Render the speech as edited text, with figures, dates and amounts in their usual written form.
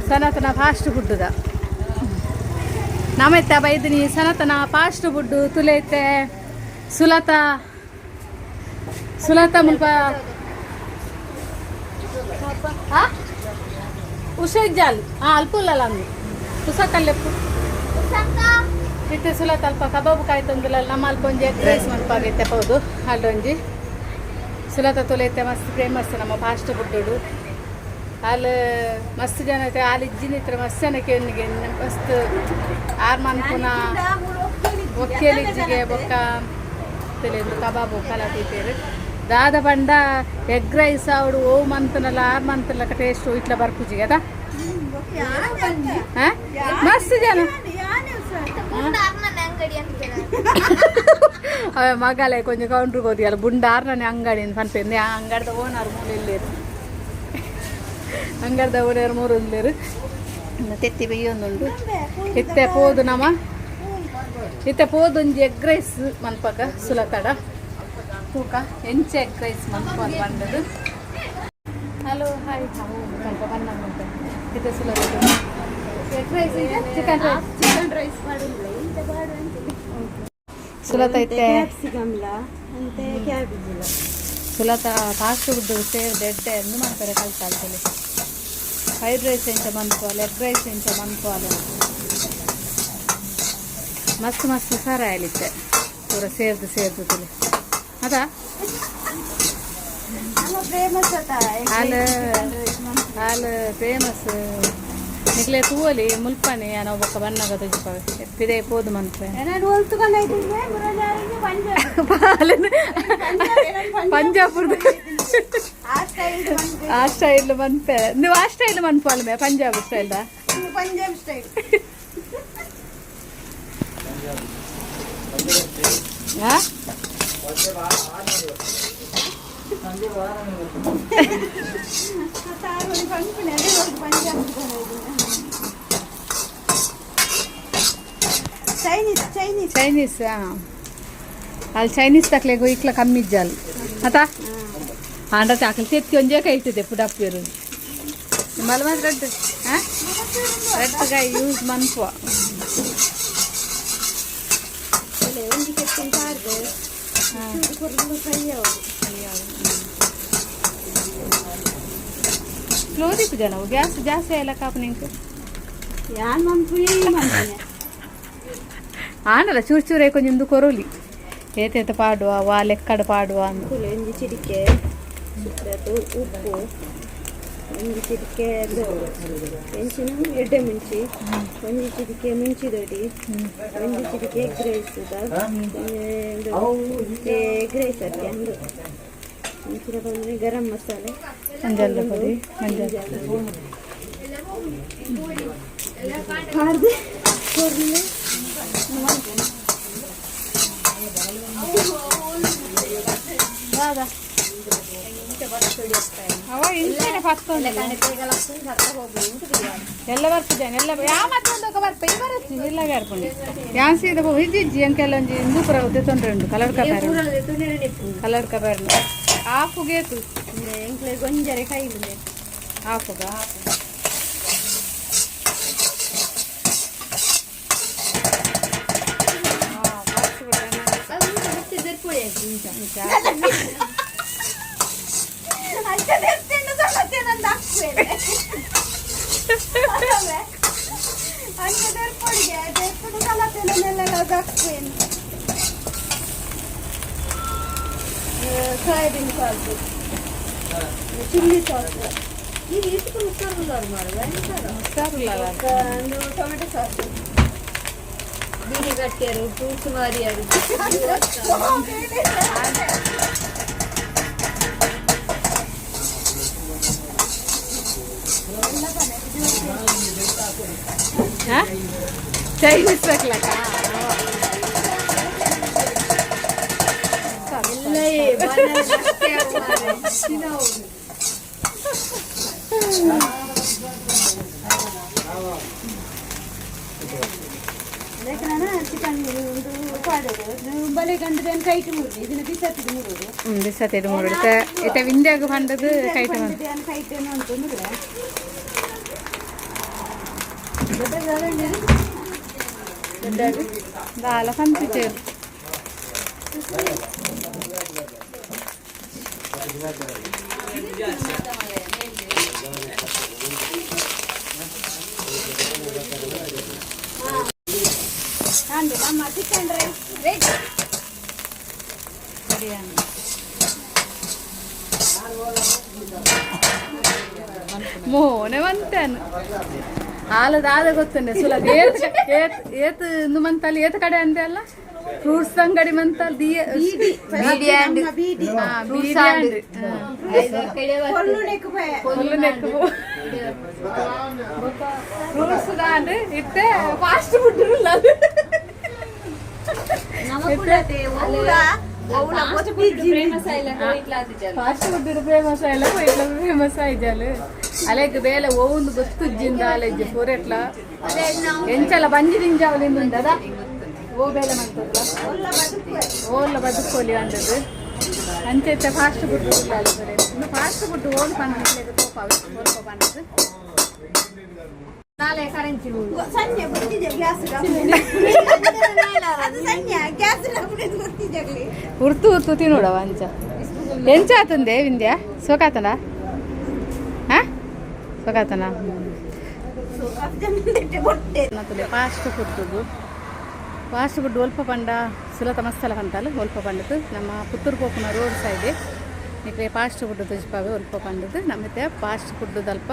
ಸನಾತನ ಫಾಸ್ಟ್ ಫುಡ್ದ ನಮ್ಮೆತ್ತ ಬೈದಿನಿ. ಸನಾತನ fast food ತುಲೈತೆ. ಸುಲತ, ಸುಲತ ಮುಲ್ಪ ಉಷೇಜಾಲ್. ಹಾಂ, ಅಲ್ಪುಲ್ಲಲ್ಲ ಅಂದು ಉಸಕಲ್ಲೆಪ್ಪು ಇತ್ತೆ. ಸುಲತ ಅಲ್ಪ ಕಬಾಬ್ ಕಾಯ್ತೊಂದುಲ್ಲ. ನಮ್ಮ ಅಲ್ಪ ಒಂಜಿ ಎಗ್ ರೈಸ್ ಮನ್ಪಾಗೈತೆ ಪೌದು. ಅಲ್ಲೊಂಜಿ ಸುಲತ ತುಲೈತೆ. ಮಸ್ತ್ ಫೇಮಸ್ ನಮ್ಮ ಫಾಸ್ಟ್ ಫುಡ್ಡು. ಅಲ್ಲಿ ಮಸ್ತ್ ಜನ ಐತೆ. ಅಲ್ಲಿ ಇಜ್ಜಿನ ಇತ್ರ ಮಸ್ತ್ ಜನ ಕೇಳಿಗೆ ಮಸ್ತ್ ಆರ್ ಮನ್ಪುನ ಒಕ್ಕೇಲಿಜ್ಜಿಗೆ ಬೊಕ್ಕ ತಿಳಿದು ಕಬಾಬು ಕಲಾತೀತೇರು. ದಾದ ಪಂಡ ಎಗ್ ರೈಸ್ ಅವಡು ಓ ಮಂತನಲ್ಲ ಆರ್ ಮಂತನಲ್ಲ ಟೇಸ್ಟ್ ಇಟ್ಲ ಬರ್ಪುಜಿಗೆ ಅದ. ಹಾ, ಮಸ್ತ್ ಜನ. ಅಂಗಡಿ ಅಂತ. ಅವೆ ಮಗಲೆ ಕೊಂಚ ಕೌಂಟ್ರಿಗೆ ಹೋದಿಯಲ್ಲ. ಬುಂಡಾರ್ನೇ ಅಂಗಡಿ ಪನ್ಪೆಂದು. ಆ ಅಂಗಡಿದ ಓನರ್ ಮೂಲು ಇಲ್ಲೇರು. ಅಂಗಡಿದ ಓನರ್ ಮೂರು ಉಲ್ಲೇರು. ತೆತ್ತಿ ಬೆಯ್ಯೊಂದುಂಡು. ಇತ್ತೆ ಪೋದು ನಮ, ಇತ್ತೆ ಪೋದು ಒಂಜಿ ಎಗ್ ರೈಸ್ ಮನ್ಪಕ ಸುಲತಡ. ತೂಕ ಎಂಚ ಎಗ್ ರೈಸ್ ಮನ್ಪ ಬಂದದು. Hello, hi. ಸ್ವಲ್ಪ ಬಣ್ಣ ಇತ್ತೆ ಸುಲತ ಎಗ್ ರೈಸ್ ಇದೆ, ಚಿಕನ್ ರೈಸ್. ಚಿಕನ್ ರೈಸ್ ಮಾಡಿಲ್ಲ ಇಂತ ಬಾಡು ಅಂತ. ಸುಲತ ಇತ್ತೆ ಕ್ಯಾಪ್ಸಿಕಮ್ಲ ಅಂತೆ ಕ್ಯಾಬೇಜಿಲ್ಲ. ಸುಲತ ಫಾಸ್ಟ್ ಫುಡ್ ಸೇರ್ದು ಎಡ್ಡೆ ಎಂದು ಮಾಡ್ತಾರೆ ಕಲ್ತಾಳ್ತದೆ. ಫ್ರೈಡ್ ರೈಸ್ ಎಂಚ ಮನ್ಪುವಲ್ಲ, ಎಗ್ ರೈಸ್ ಎಂಚ ಮನ್ಪುವಲ್ಲ. ಮಸ್ತ್ ಮಸ್ತ್ ಸಾರ ಆಯ್ಲಿತ್ತೆ ಪೂರ ಸೇರ್ದು ಸೇರ್ದು ತುಲೆ ಅದ. ನಮ್ಮ ಫೇಮಸ್ ಅತ. ಹಾಲು ಹಾಲು ಫೇಮಸ್. ನಿಕ್ಲೆ ತೂವಲಿ ಮುಲ್ಪನೆ ನಾವು ಬೊಕ್ಕ ಬನ್ನಗ ತೊಜಿಪವೆ ಪಿದೆ ಪೋದು ಮನ್ಪೆ. ನಾನು ಹೊಲ್ತುಕೊಂಡು ಪಂಜಾಬ್. ಪಂಜಾಬುರ್ದು. ಆ ಸ್ಟೈಲ್. ಆ ಸ್ಟೈಲ್ ಮನ್ಪೆ. ನೀವು ಆ ಸ್ಟೈಲ್ ಮನ್ಪಲ್ಲ ಮೇ, ಪಂಜಾಬ್ ಸ್ಟೈಲ್. ಪಂಜಾಬ್ ಸ್ಟೈಲ್. ಹಾ. ಪಂಪನೆ ಅದೇ ಪಂಜಾಬ್. Chinese, Chinese. Chinese. ಅಲ್ಲಿ ಚೈನೀಸ್ ತಕ್ಲೆಗು ಇಕ್ಲ ಕಮ್ಮಿ ಇಜ್ಜಾಲ್ ಅತ. ಆಂಡ ಚಾಕಲ್ ತೆತ್ತಿ ಒಂಜೇ ಕೈತಿದೆ ಪುಡಪ್ಪೇರು. ನಿಮ್ಮಲ್ಲಿ ಮಾತ್ರ ರೆಡ್, ಹಾಂ, ರೆಡ್ ಗಾಯಿ ಯೂಸ್ ಮನ್ಪುವ. ಒಂಜಿ ಕೆತ್ತಿನ ಪಾರ್ದು ಚೂರು ಫ್ರೈ ಆವೊಡು. ಸ್ಲೋ ದೀಪು ಜನ ಗ್ಯಾಸ್ ಜಾಸ್ತಿ ಆಯ್ಲ ಕಾಪು ನಿಂಕ್. ಯಾನ್ ಮನ್ಪು ಮನ್ಪುನೆ. ಆಂಡಲ ಚೂರು ಚೂರೇ ಕೊಂಚ ಕೊರೋಲಿ ಏತೇತ ಪಾಡುವ ವಾ ಲೆಕ್ಕಡ್ ಪಾಡುವ ಅಂದ್. ಒಂಜಿ ಚಿಟಿಕೆ ಉಪ್ಪು, ಒಂಜಿ ಚಿಟಿಕೆ ಅದು ಎಂಚಿನ ಎಡ್ಡೆ ಮುಂಚಿ, ಒಂಜಿ ಚಿಟಿಕೆ ಮುಂಚಿದೊಡಿ, ಒಂಜಿ ಚಿಟಿಕೆ ಎಗ್ ರೈಸ್, ಎಗ್ ರೈಸ್ ಅತ್ತೆ ಅಂದು ಎಂಚಿನ ಬಂದರೆ ಗರಂ ಮಸಾಲೆ. ಮಂಜಲ್ ಪೊಡಿ, ಮಂಜಲ್. ಪಾಡ್ದು ಕೊರ್ಲು. ದಾದ ಅವ ಇಂಚನೆ ಪತ್ತೊಂದು ಎಲ್ಲ ಬರ್ತಿದ್ದೇನೆ ಎಲ್ಲ. ಯಾವ ಮತ್ತೊಂದು ಬರ್ಪ ಈ ಬರತ್ತಿ ಇಲ್ಲ ಬರ್ಪುಂಡು. ಯಾನ್ ಸೀದ ಇಜ್ಜಿ ಇಜ್ಜಿ ಅಂಕೆಲ್ಲ ಒಂಜಿ ಇಂದು ಪುರ ತೊಂದರೆ ಉಂಟು. ಕಲರ್ ಕಬಾರ್ ಕಲರ್ ಕಬಾರ್ ಆಫುಗೇತು. ಎಂಕ್ಲೆ ಗೊಂಜರೆ ಕೈಲುಂದೆ. ಆಫುಗ. ಅಂಚ ತೆತ್ತಿಂಡು ಸಲತೆ ನಂದು ಹಾಕ್ಬೇರೆ. ಅಂಚ ದೆರ್ಪೊಡಿಗೆ ದೆರ್ಪುಡು ಸಲತೆ ನೆಲ್ಲ ಹಾಕ್ಬೇನೆ. ಸೋಯಾಬೀನ್ ಸಾಸ್, ಚಿಲ್ಲಿ ಸಾಸ್, ಈಗ ಇಷ್ಟು ಒಂದು ಟೊಮೆಟೊ ಸಾಸ್. ಬೀಡಿ ಕಟ್ಟಿಯರು, ಫ್ರೂಟ್ಸ್ ಮಾರಿಯರು. ಚೈನೀಸ್ ಹಾಕ್ಲಕ್ಕ. ಎಲ್ಲ. ನಾನು ಚಿಕನ್ ಒಂದು ಪಾಡೋದು ಬಲೆ ಗಂಡದ ಕೈಟ್ ಮೂರು ಇದನ್ನ ಬಿಸಾತಿದ್ ಮೂರು. ಬಿಸತ್ತಿಡು ಮೂರು. ಇತ್ತೆ ಇತ್ತೆ ವಿಂದ್ಯಾಗ ಪಂಡದು ಕೈಟ್. ಕೈಟ್ ಉಂಟು ಅಂದ್ರೆ. ದಾಲ ಪನ್ಪಿಚೇರು. ಅಂದು ನಮ್ಮ ಚಿಕನ್ ರೈಸ್ ರೆಡಿ. ಮೋನೆ ಮಂತಾನು ಹಾಲು ದಾದ ಗೊತ್ತುಂಡೆ ಸುಲ ಏತ್ ಏತ್ ಏತ್ ಇಂದು ಮಂತಲ್ಲಿ ಏತ್ ಕಡೆ ಅಂದೆ ಅಲ್ಲ, ಫ್ರೂಟ್ಸ್ ಅಂಗಡಿ ಮಂತಲ್ ದಿಯ. ಬೀಡಿ ಆಂಡ್ ಬೀಡಿ. ಹಾ, ಫ್ರೂಟ್ಸ್ ಬೀಡಿ ಆಂಡ್. ಆಂಡ್. ಕೊಲ್ಲುನೆಕ್. ಫ್ರೂಟ್ಸ್ ದಾಂಡ್ ಇತ್ತೆ ಫಾಸ್ಟ್ ಫುಡ್ ಇಲ್ಲ. ಫಾಸ್ಟ್ ಫುಡ್ ಫೇಮಸ್ ಆಯ್ಲ, ಇట్లా ಫೇಮಸ್ ಆಯ್ಜಾಲು. ಅಲೆಗ್ ಬೇಲೆ ಓಂದು ಗೊತ್ತುಜ್ಜಿಂದ ಅಲೆಜ್ಜಿ ಪೂರೆಟ್ಲ ಎಂಚಲ ಬಂಜಿ ದಿಂಜಾವಲಿಂದ ಉಂಡದ ಓ ಬೇಲೆ ಮಂತಲ್ಲ ಓಲ್ಲ ಬದುಕೋಲಿ ಅಂದದ್ದು. ಅಂಚೆ ಫಾಸ್ಟ್ ಫುಡ್ ಇಲ್ಲ ಅಲ್ಲಿ ಬರೀ. ಇನ್ನು ಫಾಸ್ಟ್ ಫುಡ್ ಓಲ್ ಪಂಡ ತೋಪಾವೆ ಓಲ್ಪ ಪಂಡದ್ದು. ನಾಳೆ ಕರೆನ್ಸಿ. ಸನ್ನೆ ಗೊತ್ತಿದೆ ಗ್ಯಾಸ್ ಅದು, ಸನ್ನೆ ಗ್ಯಾಸ್ ಗೊತ್ತಿದ್ದಾಗಲಿ. ಉರ್ತು ಉರ್ತು ತಿನ್ನೋಡವ ಅಂಚ. ಎಂಚ ಆತಂದೆ ವಿಂದ್ಯ, ಸೋಕಾತನ? ಹಾ, ಸೋಕಾತನ. ಹೊಟ್ಟೆ. ಫಾಸ್ಟ್ ಫುಡ್, ಫಾಸ್ಟ್ ಫುಡ್ ಒಲ್ಪ ಪಂಡ ಸುಲತ ಮಸ್ತಲ ಪಂತಾಲ್ ಒಲ್ಪ ಪಂಡದು. ನಮ್ಮ ಪುತ್ತೂರು ಪೋಪುನ ರೋಡ್ ಸೈಡ್ ನಿಕ್ಲೆ ಫಾಸ್ಟ್ ಫುಡ್ ತುಜ್ಪಾವೆ ಒಲ್ಪ ಪಂಡದು. ನಮ್ಮತ್ತೆ ಫಾಸ್ಟ್ ಫುಡ್ ದಲ್ಪ.